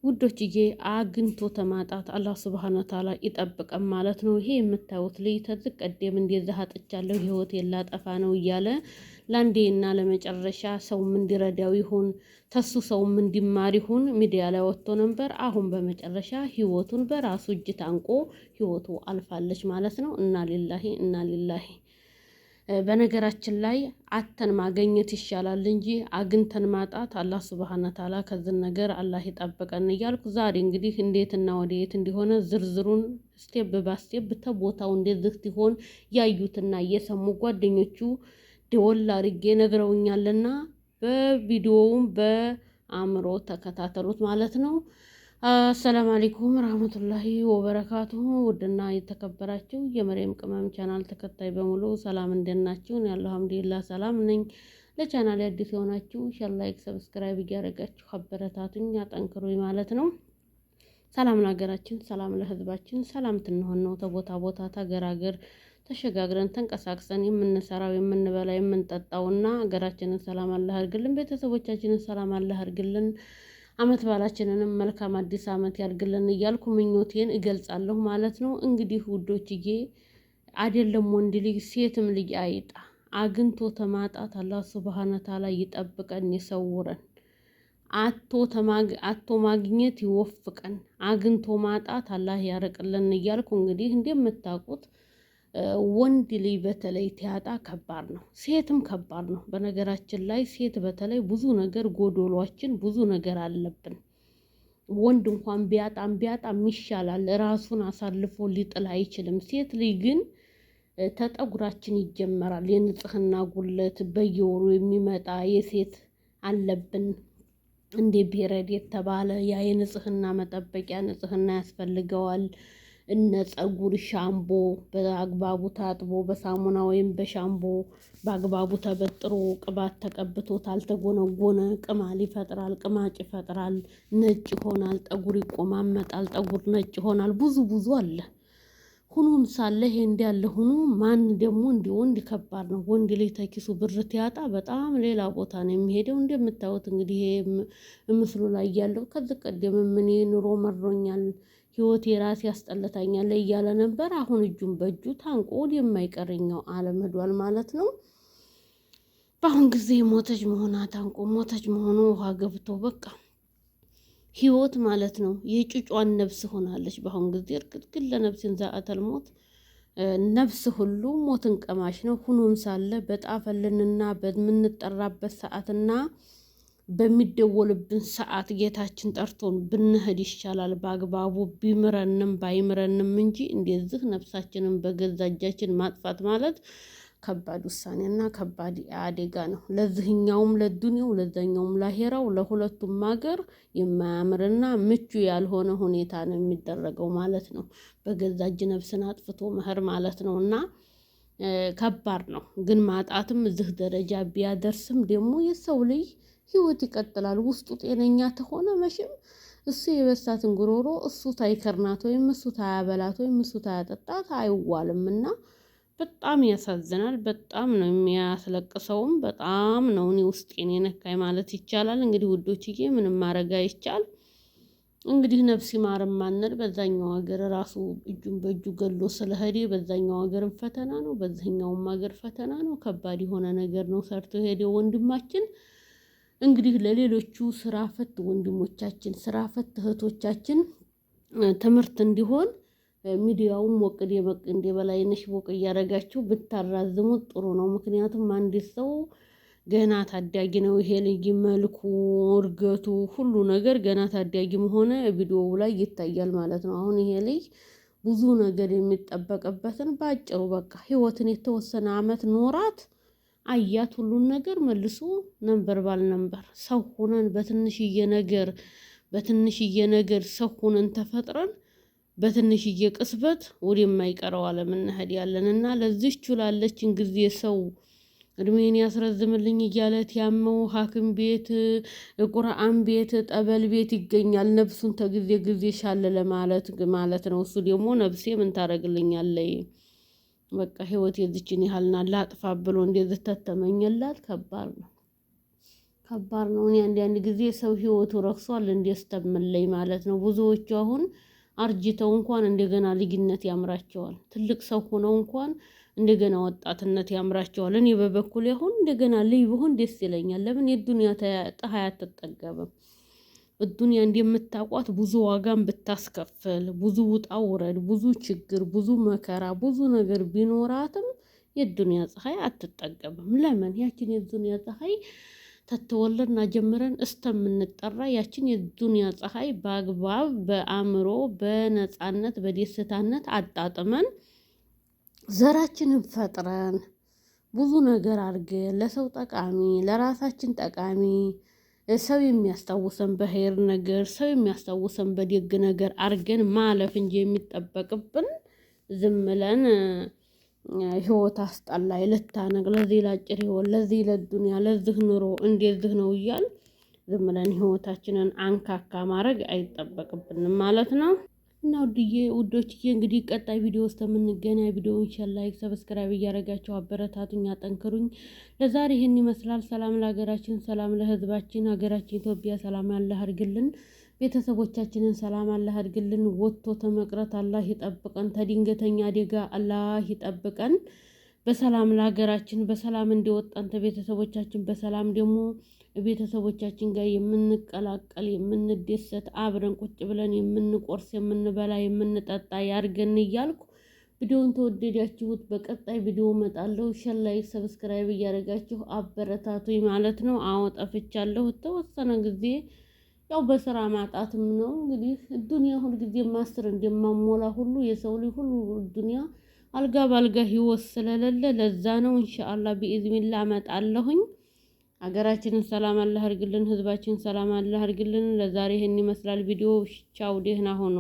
ውዶችዬ አግኝቶ ተማጣት አላህ ስብሃነ ወተዓላ ይጠብቀን ማለት ነው። ይሄ የምታዩት ልጅ ተዚህ ቀደም እንደዚህ አጥቻለሁ ህይወቴን ላጠፋ ነው እያለ ለአንዴና ለመጨረሻ ሰውም እንዲረዳው ይሁን ተሱ ሰውም እንዲማር ይሁን ሚዲያ ላይ ወጥቶ ነበር። አሁን በመጨረሻ ህይወቱን በራሱ እጅ ታንቆ ህይወቱ አልፋለች ማለት ነው። እና ሊላሂ እና ሊላሂ። በነገራችን ላይ አተን ማገኘት ይሻላል እንጂ አግኝተን ማጣት አላህ ሱብሃነ ተዓላ ከዚህ ነገር አላህ ይጠብቀን እያልኩ ዛሬ እንግዲህ እንዴትና ወደየት እንዲሆነ ዝርዝሩን step by step ተቦታው እንደዚህ ሲሆን ያዩትና የሰሙ ጓደኞቹ ደወል አድርጌ ነግረውኛልና በቪዲዮውም በአእምሮ ተከታተሉት ማለት ነው። አሰላም አለይኩም ረህመቱላሂ ወበረካቱሁ። ውድና የተከበራችሁ የመሪም ቅመም ቻናል ተከታይ በሙሉ ሰላም እንደናችሁ? እኔ አልሐምዱሊላህ ሰላም ነኝ። ለቻናል አዲስ የሆናችሁ share፣ like፣ subscribe እያደረጋችሁ አበረታቱኝ፣ አጠንክሩኝ ማለት ነው። ሰላም ለሀገራችን፣ ሰላም ለሕዝባችን፣ ሰላም ትንሆን ነው። ተቦታ ቦታ ተገራገር ተሸጋግረን ተንቀሳቅሰን የምንሰራው የምንበላ የምንጠጣውና ሀገራችንን ሰላም አላህ አድርግልን፣ ቤተሰቦቻችንን ሰላም አላህ አድርግልን። አመት በዓላችንንም መልካም አዲስ አመት ያድርግልን እያልኩ ምኞቴን እገልጻለሁ ማለት ነው። እንግዲህ ውዶችዬ አይደለም ወንድ ልጅ ሴትም ልጅ አይጣ አግኝቶ ተማጣት አላህ ሱብሃነ ተዓላ ይጠብቀን ይሰውረን። አቶ ማግኘት ይወፍቀን፣ አግኝቶ ማጣት አላህ ያርቅልን እያልኩ እንግዲህ እንደምታውቁት ወንድ ልጅ በተለይ ቲያጣ ከባድ ነው፣ ሴትም ከባድ ነው። በነገራችን ላይ ሴት በተለይ ብዙ ነገር ጎዶሏችን ብዙ ነገር አለብን። ወንድ እንኳን ቢያጣም ቢያጣም ይሻላል፣ ራሱን አሳልፎ ሊጥል አይችልም። ሴት ልጅ ግን ተጠጉራችን ይጀመራል። የንጽህና ጉለት በየወሩ የሚመጣ የሴት አለብን። እንደ period የተባለ ያ የንጽህና መጠበቂያ ንጽህና ያስፈልገዋል። እነ ፀጉር ሻምቦ በአግባቡ ታጥቦ በሳሙና ወይም በሻምቦ በአግባቡ ተበጥሮ ቅባት ተቀብቶ ታልተጎነጎነ ቅማል ይፈጥራል፣ ቅማጭ ይፈጥራል፣ ነጭ ይሆናል፣ ጠጉር ይቆማመጣል፣ ጠጉር ነጭ ይሆናል። ብዙ ብዙ አለ። ሁኖም ሳለ ይሄ እንዳለ ሆኖ ማን ደግሞ እንዲ ወንድ ከባድ ነው። ወንድ ላይ ተኪሱ ብር ያጣ በጣም ሌላ ቦታ ነው የሚሄደው። እንደምታዩት እንግዲህ ይሄ ምስሉ ላይ ያለው ከዚህ ቀደም እኔ ኑሮ መሮኛል ህይወቴ ራሴ ያስጠልታኛል እያለ ነበር። አሁን እጁን በእጁ ታንቆ ወደማይቀረኛው ዓለም ሄዷል ማለት ነው። በአሁን ጊዜ ሞተች መሆኗ ታንቆ ሞተች መሆኑ ውሃ ገብቶ በቃ ህይወት ማለት ነው የጩጯን ነፍስ ሆናለች። በአሁን ጊዜ እርግጥ ግን ለነፍስን ዛአተል ሞት ነፍስ ሁሉ ሞትን ቀማሽ ነው። ሁኖም ሳለ በጣፈልንና በምንጠራበት ሰዓትና በሚደወልብን ሰዓት ጌታችን ጠርቶን ብንሄድ ይሻላል። በአግባቡ ቢምረንም ባይምረንም እንጂ እንደዚህ ነፍሳችንን በገዛ እጃችን ማጥፋት ማለት ከባድ ውሳኔና ከባድ አደጋ ነው። ለዚህኛውም ለዱንያው ለዛኛውም ላሄራው ለሁለቱም ሀገር የማያምርና ምቹ ያልሆነ ሁኔታ ነው የሚደረገው ማለት ነው። በገዛ እጅ ነፍስን አጥፍቶ መኸር ማለት ነው እና ከባድ ነው። ግን ማጣትም እዚህ ደረጃ ቢያደርስም ደግሞ የሰው ልጅ ህይወት ይቀጥላል። ውስጡ ጤነኛ ተሆነ መቼም እሱ የበሳትን ጉሮሮ እሱ ታይከርናት ወይም እሱ ታያበላት ወይም እሱ ታያጠጣት አይዋልም እና በጣም ያሳዝናል። በጣም ነው የሚያስለቅሰውም። በጣም ነው እኔ ውስጤን የነካኝ ማለት ይቻላል። እንግዲህ ውዶችዬ ምንም ማድረግ አይቻል። እንግዲህ ነፍስ ይማር ማንል በዛኛው ሀገር ራሱ እጁን በእጁ ገሎ ስለሄደ በዛኛው ሀገርም ፈተና ነው፣ በዚህኛውም ሀገር ፈተና ነው። ከባድ የሆነ ነገር ነው ሰርቶ የሄደው ወንድማችን። እንግዲህ ለሌሎቹ ስራ ፈት ወንድሞቻችን፣ ስራ ፈት እህቶቻችን ትምህርት እንዲሆን ሚዲያውም ሞቅ ደመቅ እንደ በላይነሽ ሞቅ እያደረጋችሁ ብታራዝሙት ጥሩ ነው። ምክንያቱም አንድ ሰው ገና ታዳጊ ነው። ይሄ ልጅ መልኩ፣ እድገቱ፣ ሁሉ ነገር ገና ታዳጊም ሆነ ቪዲዮው ላይ ይታያል ማለት ነው። አሁን ይሄ ልጅ ብዙ ነገር የሚጠበቅበትን በአጭሩ በቃ ህይወትን የተወሰነ አመት ኖራት አያት ሁሉን ነገር መልሶ ነንበር ባል ነንበር ሰው ሆነን በትንሽዬ ነገር በትንሽዬ ነገር ሰው ሆነን ተፈጥረን በትንሽዬ ቅስበት ወደማይቀረው ዓለም እንሄድ ያለን እና ለዚች ላለችን ጊዜ ሰው እድሜን ያስረዝምልኝ እያለ ያመው ሐኪም ቤት ቁርአን ቤት ጠበል ቤት ይገኛል። ነፍሱን ተጊዜ ጊዜ ሻለ ለማለት ማለት ነው። እሱ ደግሞ ነፍሴ ምን ታደርግልኛለች? በቃ ህይወት የዚችን ያህልና ላጥፋ ብሎ እንደዚህ ተተመኘላት ከባድ ነው። ከባድ ነው። እኔ አንዳንድ ጊዜ ሰው ህይወቱ ረክሷል እንዴ እስተምለኝ ማለት ነው። ብዙዎቹ አሁን አርጅተው እንኳን እንደገና ልጅነት ያምራቸዋል። ትልቅ ሰው ሆነው እንኳን እንደገና ወጣትነት ያምራቸዋል። እኔ በበኩሌ አሁን እንደገና ልጅ ብሆን ደስ ይለኛል። ለምን የዱንያ ፀሐይ አትጠገብም። ዱንያ እንደምታውቋት ብዙ ዋጋን ብታስከፍል፣ ብዙ ውጣ ውረድ፣ ብዙ ችግር፣ ብዙ መከራ፣ ብዙ ነገር ቢኖራትም የዱንያ ፀሐይ አትጠገብም። ለምን ያችን የዱንያ ፀሐይ ተተወለድና ጀምረን እስተምንጠራ ያችን የዱንያ ፀሐይ በአግባብ በአእምሮ በነፃነት በደስታነት አጣጥመን ዘራችንን ፈጥረን ብዙ ነገር አድርገን ለሰው ጠቃሚ ለራሳችን ጠቃሚ ሰው የሚያስታውሰን በኸይር ነገር፣ ሰው የሚያስታውሰን በደግ ነገር አድርገን ማለፍ እንጂ የሚጠበቅብን ዝም ብለን ህይወት አስጠላይ ልታነቅ ለዚህ ለአጭር ህይወት ለዚህ ለዱንያ ለዚህ ኑሮ እንደዚህ ነው እያል ዝም ብለን ህይወታችንን አንካካ ማድረግ አይጠበቅብንም ማለት ነው። እና ውድዬ ውዶችዬ እንግዲህ ቀጣይ ቪዲዮ ውስጥ የምንገናኝ፣ ቪዲዮውን share፣ like፣ subscribe እያደረጋችሁ አበረታቱኝ፣ አጠንክሩኝ። ለዛሬ ይህን ይመስላል። ሰላም ለሀገራችን፣ ሰላም ለህዝባችን። ሀገራችን ኢትዮጵያ ሰላም አላህ አድርግልን። ቤተሰቦቻችንን ሰላም አላህ አድርግልን። ወጥቶ ተመቅረት አላህ ይጠብቀን። ተድንገተኛ አደጋ አላህ ይጠብቀን። በሰላም ለሀገራችን በሰላም እንዲወጣን ተቤተሰቦቻችን በሰላም ደግሞ ቤተሰቦቻችን ጋር የምንቀላቀል፣ የምንደሰት፣ አብረን ቁጭ ብለን የምንቆርስ፣ የምንበላ፣ የምንጠጣ ያርገን እያልኩ ቪዲዮውን ተወደዳችሁት በቀጣይ ቪዲዮ እመጣለሁ። Share፣ like፣ subscribe እያደረጋችሁ አበረታቱኝ ማለት ነው። አዎ ጠፍቻለሁ ተወሰነ ጊዜ፣ ያው በስራ ማጣትም ነው እንግዲህ። ዱንያ ሁልጊዜ ማስር እንደማሞላ ሁሉ የሰው ልጅ ሁሉ ዱንያ አልጋ ባልጋ ህይወት ስለሌለ ለዛ ነው። ኢንሻአላህ ቢኢዝኒላህ እመጣለሁኝ። ሀገራችንን ሰላም አላህ አድርግልን፣ ህዝባችን ሰላም አላህ አድርግልን። ለዛሬ ይህን ይመስላል ቪዲዮ። ቻው፣ ደህና ሁኑ።